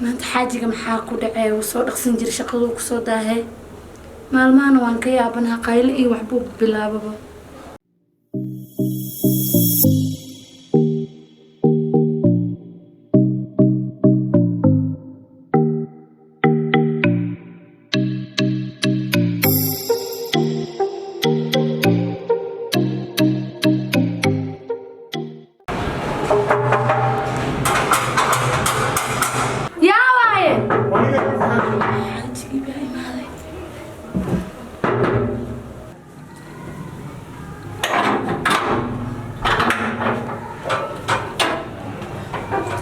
Maanta xaajiga maxaa ku dhacay? Wuu soo dhaqsan jiray, shaqaduu ku soo daahee. Maalmahana waan ka yaabanaha, qayle iyo waxbuu bilaababa. Yaa waaye? Xaajigii baa imaaday.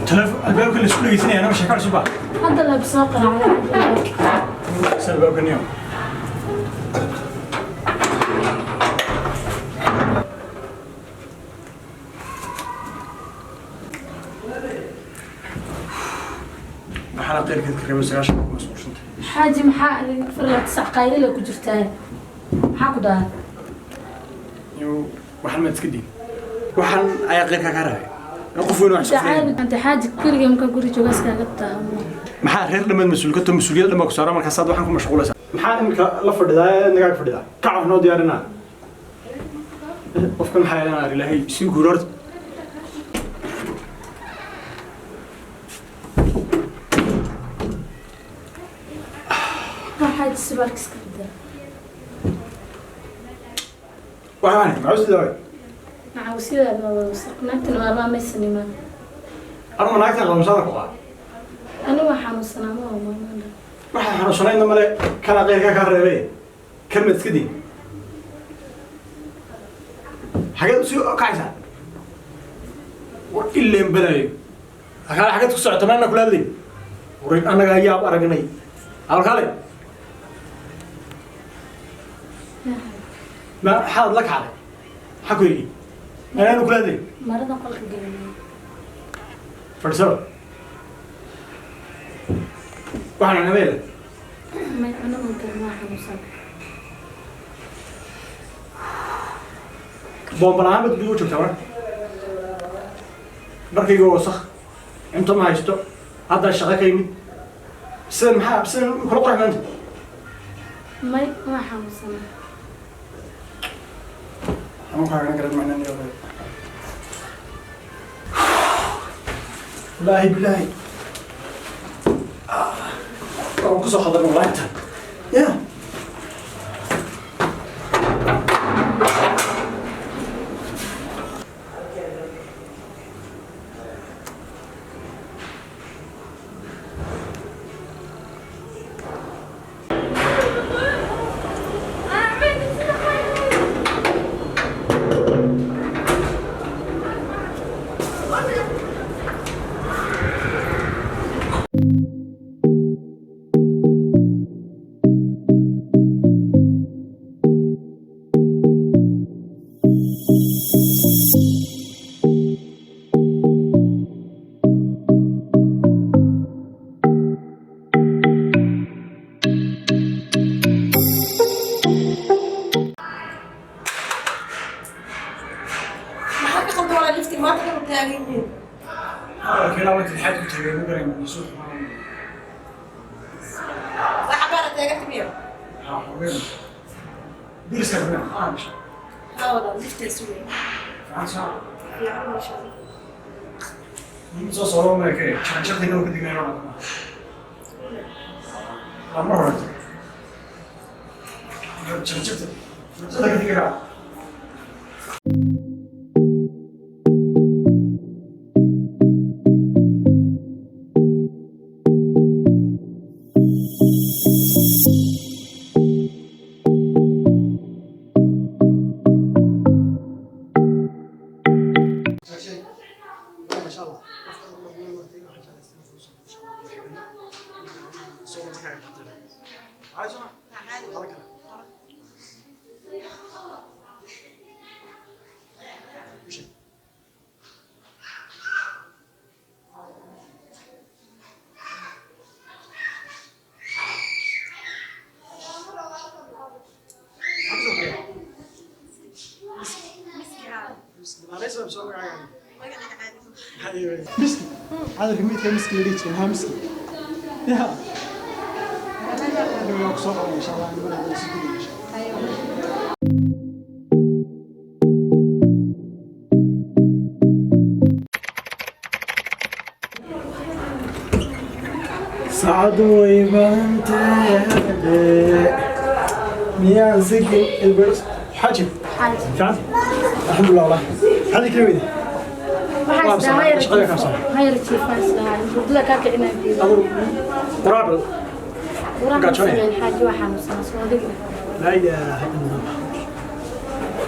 Telefoon albaabka la isku dhegeysanaya, anaba sheeko cusub ah. Hadda la soo qaraacday. Si albaabka niyo. Maxaa qeyrkeed ka reebay 90 ku mashquulsantay? Xaaji, maxaa 4 sac qaylila ku jirtaa? Maxaa ku dhahay? Iyo waxaan maad iska diin. Waxaan ayaa qeyrkaa kaa reebay. Qof weyn wax isku filayn. Anta xaaji, keligay markaa guri jooga iskaga taamo. Maxaa reer dhammaad mas-uul ka taho, mas-uuliyad dhan baa ku saaran, markaasaad waxaan ku mashquulaysaa. Maxaa imika la fadhidaa, nagaaga fadhidaa? Kac, wax noo diyaarinaa. Qofkan maxaa yeelanaa? Ilaahay sii guur horta. Waa xaaji, sibaarka iska bedel. Waxaan maxaa sidaa way? Macawsidaada waa wasaq, naagtan maalmaha maysan imaan. Anuma naagtan qabamsada ku qaa. Aniga waa xanuunsanaa, ma waa maalmahan dhan. Waxaa xanuunsanaydna male, kana qeyrkaa kaa reebay. Kan maad iska diin. Xageed usii kacaysaa? War ileen balaayo. Akaale, xageed ku socota? Maana kula hadlayn. War annagaa yaab aragnay. Alkaale. Ma maxaad la kacday? Maxaa ku yidhi? Anaanu kula hadlayn. Maradan qolka gelinay. Fadhiisada. Waxaan cunamaya. May cuno untan, waa xanuunsan. Boomba la'aan baad guriga u joogtaa marka. Dharkayga waa wasakh. Cunto ma haysto. Hadda shaqo ka yimid. Sidan maxaa sidan kula qurux maanta? May, waa xanuunsanaa. Xanuunkaagana garan macnaa niyo. Wallaahi bilaahi. Waan ku soo khaldamay wallaahi intan. Yeah. Maxaa ka qaldan walaa? Lifti maanta dhan u taagan yihiin. Kila waqti xaad ku tagay ma garan suuq. Waa cabaara taagan timiyo. Ha, hogeen. Diriska rabna. Ah, masha. Haa walaa, liftaa sugay. Fiican soo. Fiican, masha Allah. Nin soo socdo ma kay. Jaranjarta ka dignayo. Waa mar hore. Jaranjarta. Jaranjarta ka digaa. Magacayga caadi. Miski. Hadalka midka miski la dhihi jiray, maxaa miski? Ya waa ku soo qabanaya insha Allah, nimana hadda si gudub insha Allah. Saacadu way badantahay, miyaan sigin ilbers xaji? Xaaji. Fiican, alxamdulilah. Wallah xaji kala weydi. Waxaa isdhahaa Shaqada ka soo. Hayar jiifaa isdhahaa, hurdada kaa kicinaa diido. Adigu quraabal. Quraan ma Gaajoonaya. sameyn xaaji, waa xanuunsanaa soo adiga. Laa ilaaha illa Allah,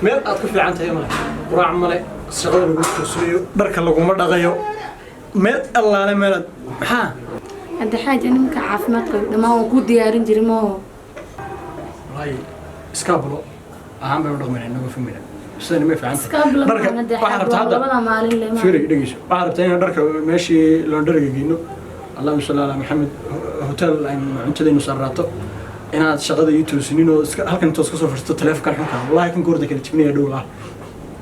meel aad ku fiican tahay male, quraac male, shaqada lagu toosinayo, dharka laguma dhaqayo, meel allaale meelaad maxaa. Hadda xaaji, nimanka caafimaad qabo dhammaan waan kuu diyaarin jiray mooho. Wallaahi iskaabulo ahaan baynu dhaqmayna inagoo famila sidani may fiican tahay. Iskaabula Dharka maahan hadda. waxaa Xaaji rabtaa waa hadda labada maalin le maaha. Fiiri, dhegeyso, waxaa rabtaa inaan dharka meeshii laundryga geyno, allahuma salli alaa Maxamed, hotel aynu cuntadaynu saaraato, inaad shaqada ii toosinin oo iska halkan intoos kasoo fadhiisto taleefonkan xunka, wallahi kan goorda kala jibinaya dhow laha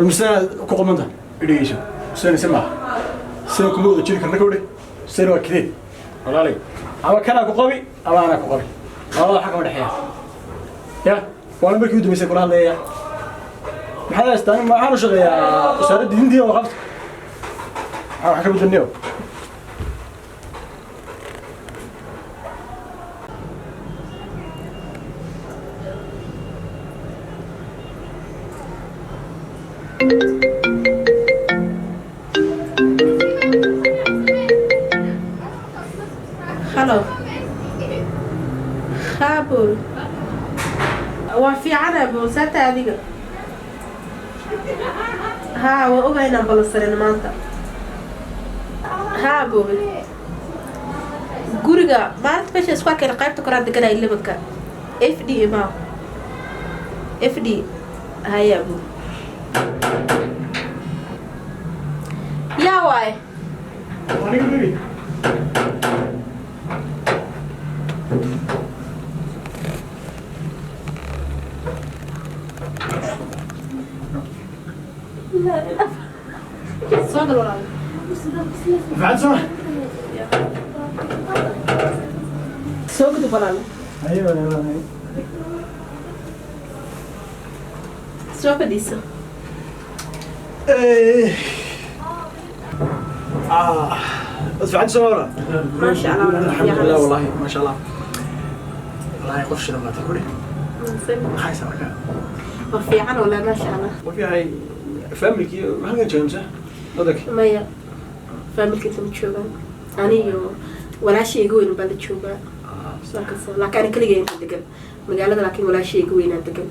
mise inaad ku qumanta. Dhegeyso, sidani si maaha, sida kuma wada jiri karna kawdhe. Sidani waa kideed walaalay, ama kanaa ku qabi ama anaa ku qabi, labada waxa kama dhexeeya. Ya waana markii u dambeysay kula hadlaya. Maxaad haystaa? Waxaan u shaqeeyaa wasaaradda diintii oo qabta maxaa wax ka bedelniyo. Halo. Haa bool, waa fiicana bool, saata adiga. Haa, waa ogahay inaan ballansanin maanta. Haa bool, guriga maalinta meesha isku arkayna qaybta koraan deganaa, 11-ka F D ma F D. Haya bool, yaa waay. Aniga baby. Soo gal walaal. Fiican soo. Soo gudub walaal. Ayo ayo. Soo fadhiiso. Ah, بس fiican soo wala. Maasha Allah, walaal. Alxamdulilah, wallahi maasha Allah, wallahi qof shidan baad ku dheh. Maxay markaa? Waa fiican walaal, maasha Allah. Qof yahay familkii halkan jooga mise wadanka? Maya, faamilka inta ma joogaan, aniyo walaashayga weyn baa la joogaa markas, laakiin ani keligay inta degan magaalada, laakiin walaashayga weynaa degan.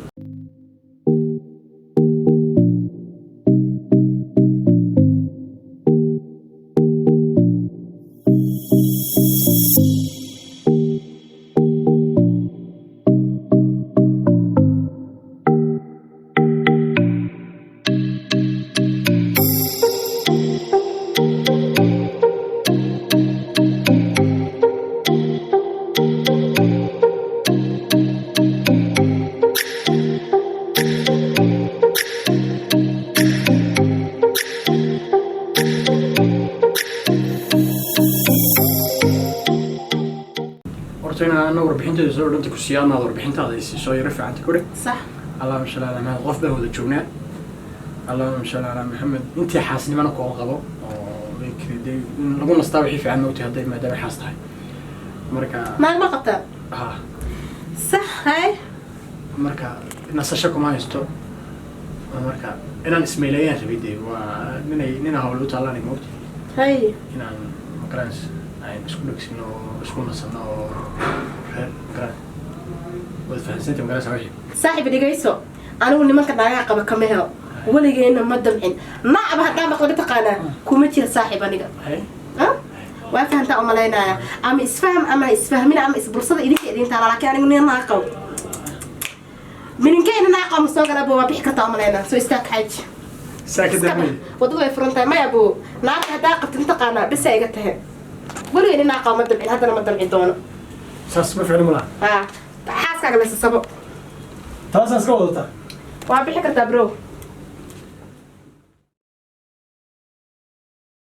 Horta inaan ana warbixinteeda soo dhanta ku siiya amaad warbixintaada ay siiso yaro fiicanta ku dheh. Sax. Allahuma salli ala Maxamed, qof baan wada joognaa, allahuma salli ala Maxamed, intii xaasnimana koola qabo oo dee in lagu nastaa wixii fiican moogtahay hadday maadaama xaas tahay marka. Naag ma qabtaa? Ha. Sax, hay. Marka nasasho kuma haysto, marka inaan ismailayaan rabay dee waa ninay nina hawl u taallaanay moogta. Hay. Inaan magarans aan isku dhegsino oo isku nasano oo reer magaran waad fahansantay magaranaysa wixii. Saaxiib, dhegayso, anigu nimanka naagaha qaba kama helo, weligeena ma damcin, nacba haddaan maqla mataqaanaa kuma jira saaxiib aniga. Hay. Ah? Waa fahantaa umalaynaya, ama isfaham ama isfahmin ama isbursada idinka idin taala, laakiin anigu nin naa qabo mininkeyna naa qabo ma soo gala bo, waa bixi kartaa umalaynaa. Soo istaag xaaji. Saa ka damay. Waddadu way furan tahay. Maya bo, naagta haddaa qabtid mataqaanaa bisa iga tahay, weligay nin naa qabo ma damcin, haddana ma damci doono. Saas ma ficli malaha. Haa, xaaskaaga lasasabo. Taasaa iska wadataa. Waa bixi kartaa bro.